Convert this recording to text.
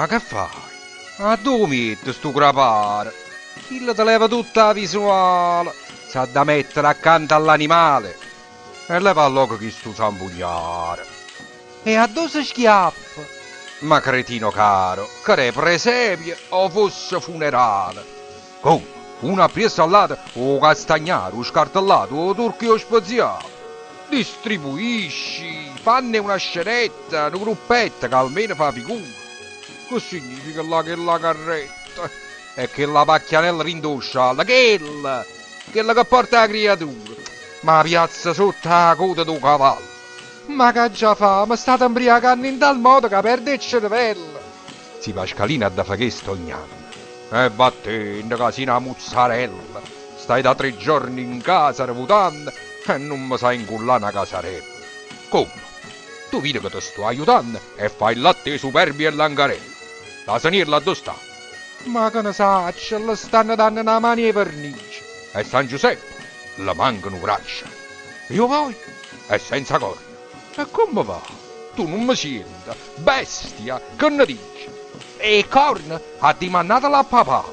Ma che fai? Addò 'o miette stu craparo? Chillo te leva tutta 'a visuale, s'ha da mettere accanto all'animale. E leva 'a lloco chistu zampugnaro. E addò se schiaffa? Ma cretino caro, che d'è presepio o fosse funerale? Comme? Uno appriesso all'ato, 'o castagnaro, 'o scartellato, 'o turco e 'o speziale? Distribuisci, fanne una scenetta, nu gruppetto ca almeno fa figura. Che significa là chella carretta e chella pacchianella dint' 'o sciallo? Chella! Chella che porta 'a criatura! Ma 'a piazza sotto 'a coda d' 'o cavallo! Ma ch'aggia fa? Me state 'mbriacanno in tal modo ca perdo 'e cerevelle! Zi' Pascalino ha da fa chesto ogn'anno. E vattenne ca si' na muzzarella! Stai da tre giorni in casa arrevutanno e nun me sai 'ncullà na casarella. Comme? Tu vide ca te sto aiutanno e fai l'atto 'e superbia e l'ancarella. L'aseniello addò sta? Ma che ne saccio, lle stanno danno na mano 'e vernice. E San Giuseppe lle manca nu vraccio. E 'o voje è senza corna. E comme va? Tu nun me siente? Bestia! Che ne dice? E corna addimannatele a papà.